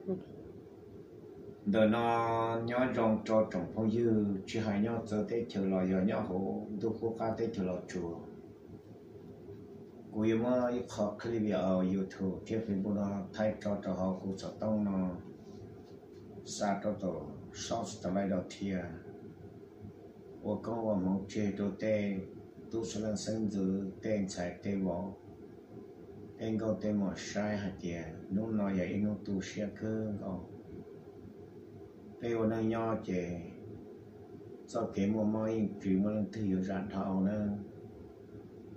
Ntawm no nyob zoo rau tsoom phooj ywg, tsis hais nyob txawv teb chaws los yog nyob hauv ntuj qub qab teb chaws Los Tsuas. Kuv yuav muab ib qho clip video YouTube thiab Facebook no thaij tso rau hauv kuv xov tooj no, xa rau tom short slide rau thiab, ua koob ua hmoov tseg rau tej tub xeeb leej xeeb ntxwv, tej ntxhais tej vauv, tej nkauj tej muam saib hais tias hnub no yog ib hnub tu siab kawg nkaus. Peb ua neej nyob ces txoj kev muaj mob yeej tsis muaj leej twg yuav zam dhau na,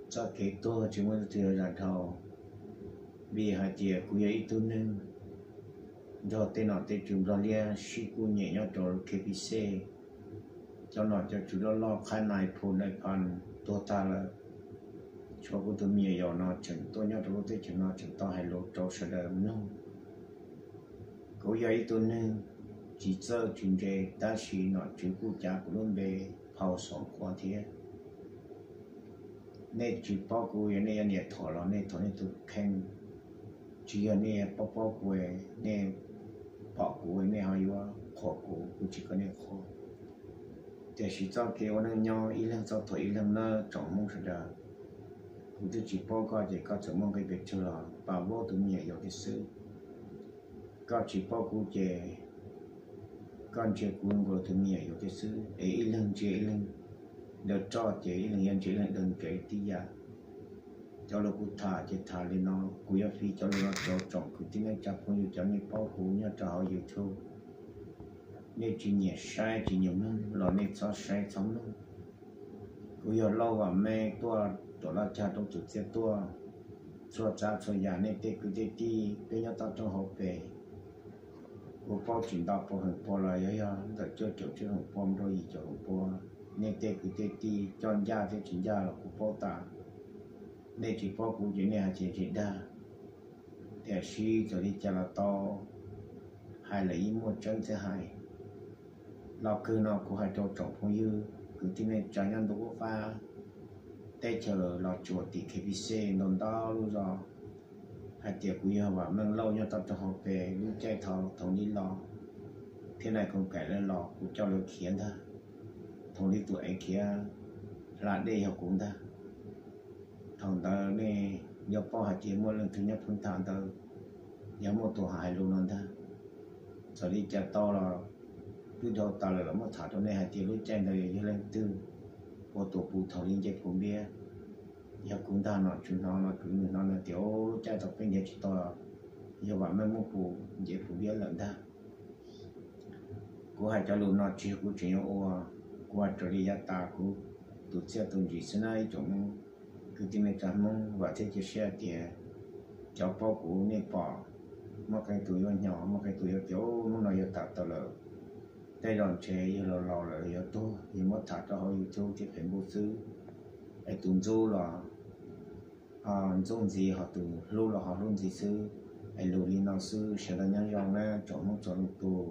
txoj kev tuag tsis muaj leej twg yuav zam dhau. Vim hais tias kuv yog ib tug neeg nrog tej nom tej tswv Nplog liab sib kuj nyem nyob rau K P C, cov nom cov tswv loj loj qhab nais phu nais phas tuag tag lawm. Tshuav kuv tus me nyuam yaus no tseem tuaj nyob rau lub teb chaws no tseem tau hais lus rau sawv daws mloog. Kuv yog ib tug neeg tsis txawj tsis ntse, tab sis nom tswv kuj cav kuv lub npe phau Xoo Qhua thiab. Nej tsis paub kuv, yog nej yuav niam thuam los nej thuam nej tus kheej. Tsis yog nej paub paub kuv, nej pom kuv nej ho yuav qhuas kuv, kuv tsis kom nej qhuas. Tiam sis txoj kev ua neej nyob ib leeg txhob thuam ib leeg nawb tsoom Hmoob sawv daws. Kuv twb tsis paub koj ces koj txawm muaj nqi pes tsawg los pab vaub tus me nyuam yaus thiab xwb. Koj tsis paub kuv ces koj ntsia kuv nkaus tus me nyuam yaus thiab xwb, es ib leeg ntsia ib leeg daws roj ces ib leeg yuav ntsia ib leeg daws nkev tib yam. Cov lus kuv tham ces tham li no, kuv yuav fiv cov lus no rau tsoom kwv tij neej tsa phooj ywg cov nej paub kuv nyob rau hauv YouTube. Nej tsis nyiam saib tsis nyiam mloog los nej txhob saib txhob mloog. Kuv yog Lauj Vam Meej tuaj tuam laj cag roob Txwv Txiaj tuaj. Txhua tsav txhua yam nej tej kwv tej tij peb nyob toj roob hauv pes, kuv paub tsis ntau pua feem pua los yog yog ntawm cuaj caum tsib feem pua mus rau yim caum feem pua. Nej tej kwv tej tij coj ncaj thiab tsis ncaj los kuv paub tas. Nej tsis paub kuv ces nej hais tias tsis dag, tiam sis txawm li cas los tau, hais lawm yeej muaj tseeb thiab hais. Los kawg no kuv hais rau tsoom phooj ywg kwv tij neej tsa nyob ntuj qub qab teb chaws Los Tsuas tim K P C ntau ntau lub zos hais tias kuv yog Vam Meej Lauj nyob toj roob hauv pes. Lub caij thaum Thaum Lis los thiab Nais Koom Kaim lawv los kuv coj lawv khiav ntag. Thaum Lis tus ev khiav hla dej yog kuv ntag. Thaum ntawd nej yuav paub hais tias muaj leej twg nyob phwv tham ntawd, yog muaj tus hais lus no ntag. Txawm li cas tau los twb dhau tas lawm los muab tham rau nej hais tias lub caij ntawd yog leej twg ua tus pus Thaum Lis nce pus npiab. Yog kuv ntag no, tsis hnov no, kuv hnov no tias lub caij thaum peb nce tsis tau, yog Vam Meej muab pus nce pus npiab lawm ntag. Kuv hais cov lus no tsis yog kuv tseem yuav ua, kuv hais raws li yav tas kuv tus txiaj tus ntsig xwb na ib tsoom Hmoob kwv tij neej tsa Hmoob. Vam thiab cia siab hais tias cov paub kuv nej pom, muaj qee tus yuav hnyo, muaj qee tus yuav tias hnub no yog tas tau lawm, tej zaum ntshe yog laus laus lawm yuav tuag, yog muab tham rau hauv YouTube thiab Facebook xwb. Es tus ntxub los ntxub ntxiv, ho tus hlub los ho hlub ntxiv xwb. Es lus li no xwb, sawv daws nyob zoo na tsoom Hmoob txhua leej tug.